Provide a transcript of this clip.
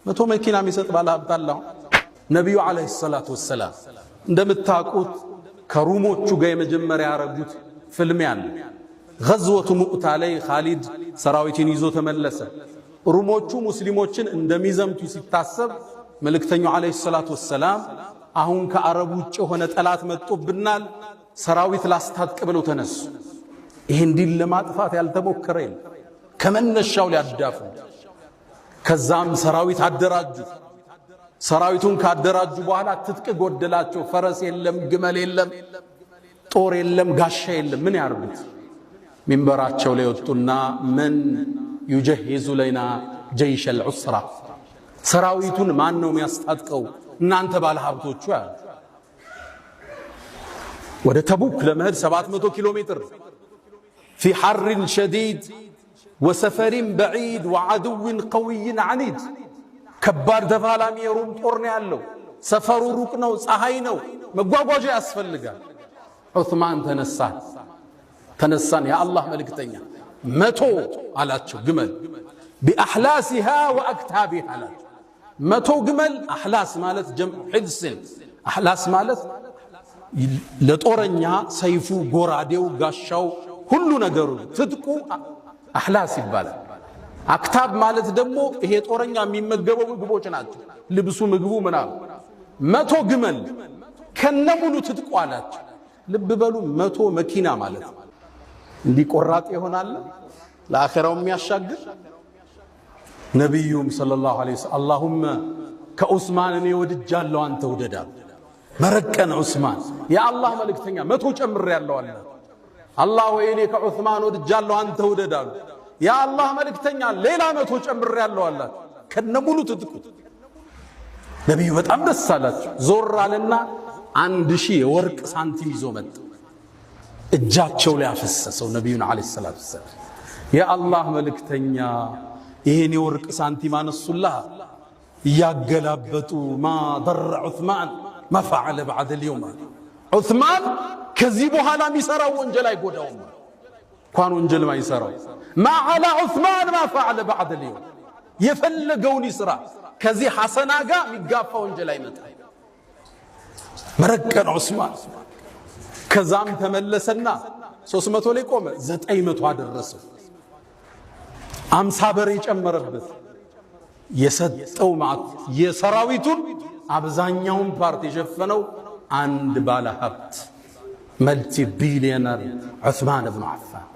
100 መኪና የሚሰጥ ባለ ሀብት አለ። ነቢዩ عليه الصلاة والسلام እንደምታውቁት ከሩሞቹ ጋር የመጀመሪያ ያረጉት ፍልሚያ አለ። غزوة ሙእታ ላይ ካሊድ ሰራዊትን ይዞ ተመለሰ። ሩሞቹ ሙስሊሞችን እንደሚዘምቱ ሲታሰብ መልእክተኛው عليه الصلاة والسلام አሁን ከአረብ ውጭ የሆነ ጠላት መጥቶብናል፣ ሰራዊት ላስታጥቅ ብለው ተነሱ። ይሄን ዲን ለማጥፋት ያልተሞከረ የለም፣ ከመነሻው ሊያዳፉ። ከዛም ሰራዊት አደራጁ። ሰራዊቱን ካደራጁ በኋላ ትጥቅ ጎደላቸው። ፈረስ የለም፣ ግመል የለም፣ ጦር የለም፣ ጋሻ የለም። ምን ያርጉት? ሚንበራቸው ላይ ወጡና من يجهز لنا جيش العسرة፣ ሰራዊቱን ማን ነው የሚያስታጥቀው? እናንተ ባለ ሀብቶቹ ያሉ። ወደ ተቡክ ለመሄድ 700 ኪሎ ሜትር في حر شديد وسفر بعيد وعدو قوي عنيد፣ ከባድ ተፋላሚ የሩም ጦር ነው ያለው። ሰፈሩ ሩቅ ነው፣ ፀሐይ ነው፣ መጓጓዣ ያስፈልጋል። ዑስማን ተነሳን የአላህ መልእክተኛ 100 አላቸው ግመል بأحلاسها وأكتابها አላቸው። 100 ግመል أحلاس ማለት جمع حلس፣ أحلاس ማለት ለጦረኛ ሰይፉ፣ ጎራዴው፣ ጋሻው ሁሉ ነገሩ ትጥቁ أحلاس ይባላል። أكتاب ማለት ደግሞ ይሄ ጦረኛ የሚመገበው ምግቦች ናቸው። ልብሱ፣ ምግቡ ምናምን። 100 ግመል ከነሙሉ ትጥቁ አላቸው። ልብ በሉ 100 መኪና ማለት እንዲህ ቆራጥ ይሆናል ለአኼራው የሚያሻግር። ነቢዩም صلى الله عليه وسلم اللهم ከዑስማን እኔ ወድጃለሁ አንተ ውደዳል። መረቀን ዑስማን የአላህ መልእክተኛ 100 ጨምር ያለው አለ። አላህ ወይ እኔ ከዑስማን ወድጃለሁ አንተ ውደዳሉ። የአላህ መልእክተኛ ሌላ 100 ጨምር ያለው አላት ከነሙሉ ትጥቁ። ነቢዩ በጣም ደስ አላቸው። ዞር አለና 1000 የወርቅ ሳንቲም ይዞ መጣ። እጃቸው ላይ አፈሰሰው ነቢዩን عليه الصلاة والسلام። የአላህ መልእክተኛ ይሄን የወርቅ ሳንቲም አነሱላ እያገላበጡ ما ضر عثمان ما فعل بعد اليوم፣ ዑስማን ከዚህ በኋላ የሚሰራው ወንጀል አይጎዳውም። እንኳን ወንጀል ማይሰራው ما على عثمان ما فعل بعد اليوم፣ የፈለገውን ይስራ ከዚህ ሐሰና ጋር የሚጋፋ ወንጀል አይመጣም። መረቀን ዑስማን። ከዛም ተመለሰና 300 ላይ ቆመ፣ 900 አደረሰው። 50 በሬ ጨመረበት። የሰጠው ማለት የሰራዊቱን አብዛኛውን part የሸፈነው አንድ ባለ ሀብት multi billionaire ዑስማን ብኑ ዓፋን።